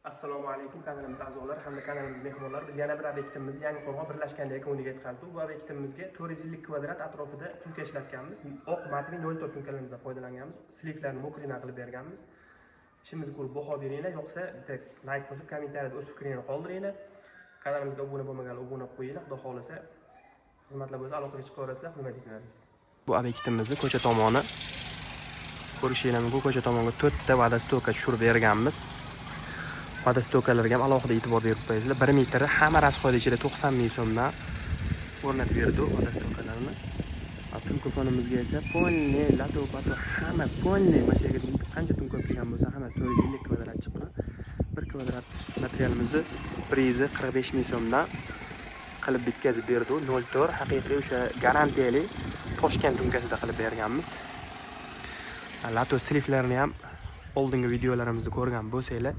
Assalomu alaykum, kanalimiz a'zolari hamda kanalimiz mehmonlari. Biz yana bir obyektimizni, Yangiqo'rg'on birlashganda yakuniga yetkazdik. Bu obyektimizga 450 kvadrat atrofida tumka ishlatganmiz. Oq matviy 0,4 tumkalarimizdan foydalanganmiz. Sliklarni мокрый dan qilib berganmiz. Ishimizni ko'rib baho beringlar, yoqsa bitta layk bosib, kommentariyada o'z fikringizni qoldiringlar. Kanalimizga obuna bo'lmaganlar obuna qo'yinglar. Xudo xohlasa, xizmatlar bo'lsa, aloqaga chiqaverasizlar, xizmat etamiz. Bu obyektimizni ko'cha tomoni ko'rishinglar mumkin. Ko'cha tomonga to'rtta водостока tushirib berganmiz. Водостока larga ham alohida e'tibor berib qo'yasizlar. 1 metri hamma расход ichida 90 ming so'mdan o'rnatib berdi водостока larni. Tumka fonimizga esa полный лото pato hamma полный, mana shu yerga qancha tumka olib kelgan bo'lsa, hammasi 450 kvadrat chiqqan. 1 kvadrat materialimizni приз i 45 ming so'mdan qilib bitkazib berdi. 0,4 haqiqiy o'sha garantiyali Toshkent tumkasida qilib berganmiz. Лото sliflarni ham oldingi videolarimizda ko'rgan bo'lsanglar,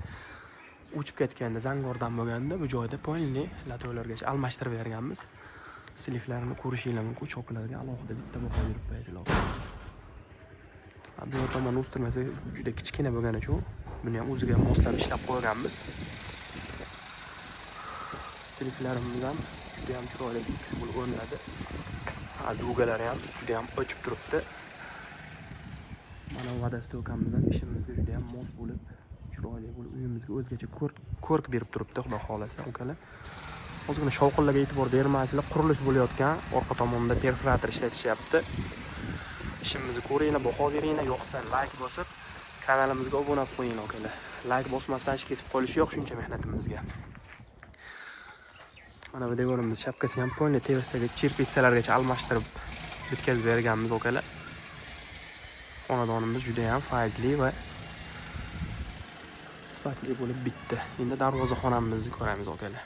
uchib ketganda, zangordan bo'lganda, bu joyda полный лото largacha almashtirib berganmiz. Sliflarni ko'rishinglar mumkin, choklarga alohida bitta baho berib qo'yasizlar. Bu yoq tomonni o'stirmasa juda kichkina bo'lgani uchun buni ham o'ziga moslab ishlab qo'yganmiz. Sliflarimiz ham juda ham chiroyli x bo'lib o'rnadi. Дуга lari ham juda ham o'chib turibdi. Mana bu водостока miz ham ishimizga juda ham mos bo'lib, chiroyli bo'lib, uyimizga o'zgacha ko'rk berib turibdi, xudo xohlasa, ukalar. Ozgina shovqinlarga e'tibor bermaysizlar, qurilish bo'layotgan, orqa tomonda perforator ishlatishyapti. Ishimizni ko'ringlar, baho beringlar, yoqsa layk bosib, kanalimizga obuna bo'lib qo'ying, ukalar. Layk bosmasdan hech ketib qolishi yo'q shuncha mehnatimizga. Mana bu devorimiz shapkasi ham полный tevasidagi черепица largacha almashtirib bitkazib berganmiz, ukalar. Xonadonimiz juda ham fayzli va sifatli bo'lib bitdi. Endi darvozaxonamizni ko'ramiz, akalar.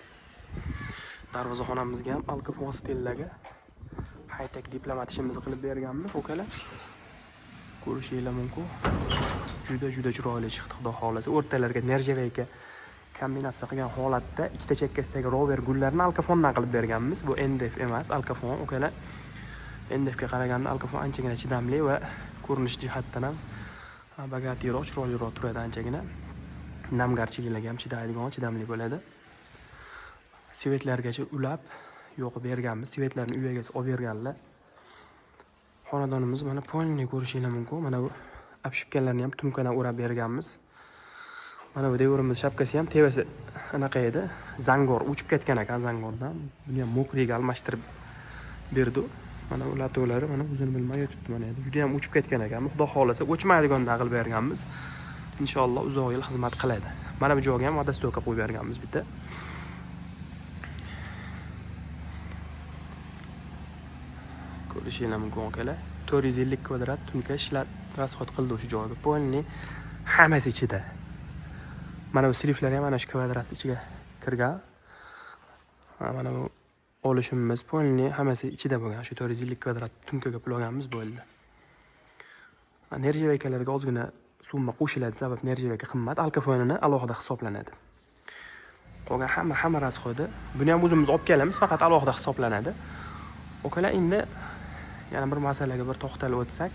Darvozaxonamizga ham alkafon stilidagi high-tech diplomat ishimizni qilib berganmiz, akalar. Ko'rishinglar mumkin. Juda juda chiroyli chiqdi, xudo xohlasa. O'rtalarga нержавейка kombinatsiya qilgan holatda ikkita chekkasidagi rover gullarni alkafondan qilib berganmiz. Bu MDF emas, alkafon, akalar. MDF ga qaraganda alkafon anchagina chidamli va ko'rinish jihatdan ham богатый roq, chiroyliroq turadi anchagina. Namgarchiliklarga ham chidaydigan, chidamli bo'ladi. Свет largacha ulab yoqib berganmiz. Свет larni uy egasi olib berganlar. Xonadonimiz mana полный ko'rishinglar mumkin. Mana bu обшивка larni ham tumkadan o'rab berganmiz. Mana bu devorimiz shapkasi ham tevasi anaqa edi. Zangor uchib ketgan ekan zangordan. Buni ham мокрый ga almashtirib berdi. Mana bu лото lari mana o'zini bilmay yotibdi mana endi. Juda ham uchib ketgan ekan. Xudo xohlasa, o'chmaydigan qilib berganmiz. Inshaalloh uzoq yil xizmat qiladi. Mana bu joyga ham водостока qo'yib berganmiz bitta. Ko'rishinglar mumkin, akalar. 450 kvadrat tumka ishlat расход qildi o'sha joyga. Полный hammasi ichida. Mana bu sliflar ham mana shu kvadrat ichiga kirgan. Ha, mana bu olishimiz полный hammasi ichida bo'lgan. Shu 450 kvadrat tumkaga pul olganmiz, bo'ldi. Нержавейка larga ozgina summa qo'shiladi, sabab нержавейка qimmat, alkafonini alohida hisoblanadi. Qolgan hamma расход i buni ham o'zimiz olib kelamiz, faqat alohida hisoblanadi. Akalar, endi yana bir masalaga bir to'xtalib o'tsak.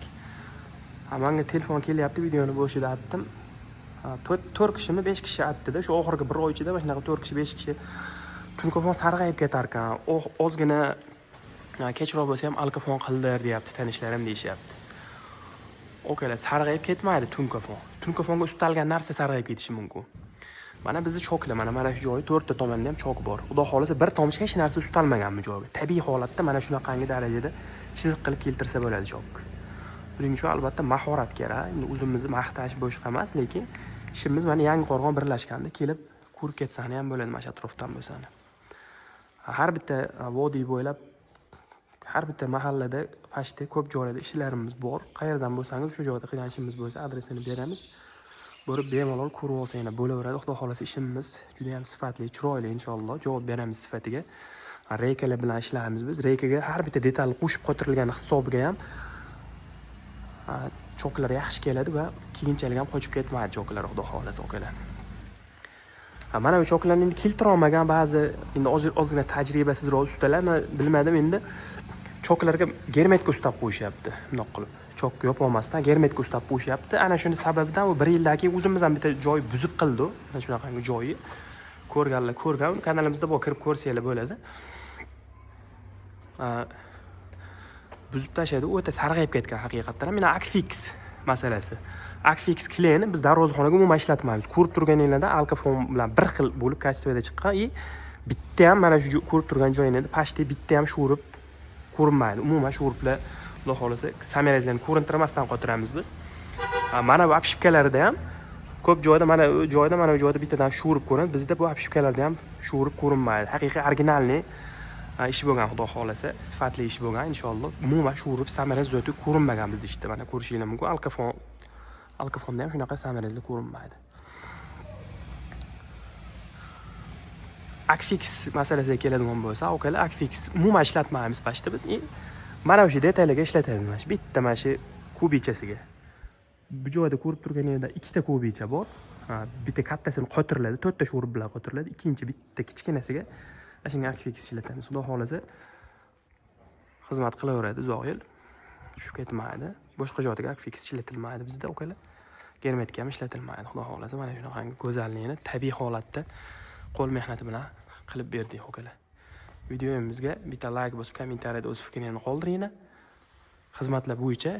Ha, menga telefon kelyapti, videoni boshida aytdim. Ha, 4 kishimi, 5 kishi aytdida, shu oxirgi bir oy ichida mana shunaqa 4 kishi, 5 kishi tunkafon sarg'ayib ketar ekan. Ozgina kechroq bo'lsa ham alkafon qildir deyapti tanishlarim, deyishyapti. Okalar, sarg'ayib ketmaydi tunkafon. Tunkafonga ustalgan narsa sarg'ayib ketishi mumkin. Mana bizni choklar, mana shu joyi to'rtta tomonda ham chok bor. Xudo xohlasa, bir tomchi hech narsa ustalmagan bu joyga. Tabiiy holatda mana shunaqangi darajada chiziq qilib keltirsa bo'ladi chok. Buning uchun albatta mahorat kerak. Endi o'zimizni maqtash boshqa emas, lekin ishimiz mana Yangiqo'rg'on birlashganda kelib ko'rib ketsani ham bo'ladi, mana shu atrofdan bo'lsani. Har bitta vodiy bo'ylab, har bitta mahallada, почти ko'p joylarda ishlarimiz bor. Qayerdan bo'lsangiz, shu joyda qilgan ishimiz bo'lsa, adresini beramiz. Borib bemalol ko'rib olsanglar bo'laveradi. Xudo xohlasa, ishimiz juda ham sifatli, chiroyli, inshaalloh javob beramiz sifatiga. Рейка lar bilan ishlaymiz biz. Рейка ga har bitta detal qo'shib qotirilgani hisobiga ham choklar yaxshi keladi va keyinchalik ham qochib ketmaydi choklar, xudo xohlasa, akalar. Ha, mana bu choklarni endi keltira olmagan ba'zi endi ozgina tajribasizroq ustalar, man bilmadim, endi choklarga germetka ustab qo'yishyapti bundoq qilib. Chokka yopolmasdan germetka ustab qo'yishyapti. Ana shuni sababidan u bir yildan keyin o'zimiz ham bitta joy buzib qildi. Mana shunaqangi joyi ko'rganlar ko'rgan, kanalimizda bor, kirib ko'rsanglar bo'ladi. Buzib tashladi, o'ta sarg'ayib ketgan haqiqatdan ham. Mana Akfix masalasi. Akfix kleyni biz darvozaxonaga umuman ishlatmaymiz. Ko'rib turganinglarda Alkafon bilan bir xil bo'lib качество da chiqqan и bitta ham mana shu ko'rib turgan joyingda почти bitta ham шуруп ko'rinmaydi. Umuman шуруп lar, Xudo xohlasa, саморез larni ko'rintirmasdan qotiramiz biz. Mana bu обшивка larda ham ko'p joyda, mana u joyda, mana bu joyda bittadan шуруп ko'rinadi. Bizda bu обшивка larda ham шуруп ko'rinmaydi. Haqiqiy оригинальный ish bo'lgan, Xudo xohlasa, sifatli ish bo'lgan inshaalloh. Umuman шуруп, саморез zoti ko'rinmagan bizni ishda. Mana ko'rishinglar mumkin. Alkafonda ham shunaqa саморез lar ko'rinmaydi. Akfix masalasiga keladigan bo'lsa, ukalar, Akfix umuman ishlatmaymiz почти biz. Mana o'sha detallarga ishlatamiz, mana shu bitta, mana shu kubichasiga. Bu joyda ko'rib turganingizda ikkita kubicha bor. Bitta kattasini qotiriladi, to'rtta шуруп bilan qotiriladi. Ikkinchi bitta kichkinasiga mana shunga Akfix ishlatamiz. Xudo xohlasa, xizmat qilaveradi uzoq yil. Tushib ketmaydi. Boshqa joyga Akfix ishlatilmaydi bizda, ukalar. Germetika ham ishlatilmaydi. Xudo xohlasa, mana shunaqangi go'zallikni tabiiy holatda qo'l mehnati bilan qilib berdik, ukalar. Videomizga bitta layk bosib, kommentariyada o'z fikringizni qoldiringlar. Xizmatlar bo'yicha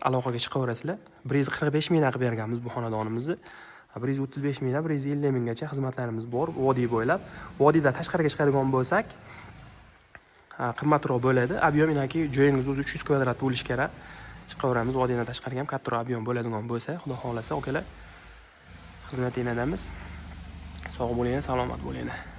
aloqaga chiqaverasizlar. 145 mingdan qilib berganmiz bu xonadonimizni. 135 mingdan 150 minggacha xizmatlarimiz bor vodiy bo'ylab. Vodiydan tashqariga chiqadigan bo'lsak, qimmatroq bo'ladi. Объем inaki joyingiz o'zi 300 kvadrat bo'lishi kerak. Chiqaveramiz vodiydan tashqariga ham kattaroq объем bo'ladigan bo'lsa, Xudo xohlasa, akalar, xizmatinglardamiz. Sog' bo'linglar, salomat bo'linglar.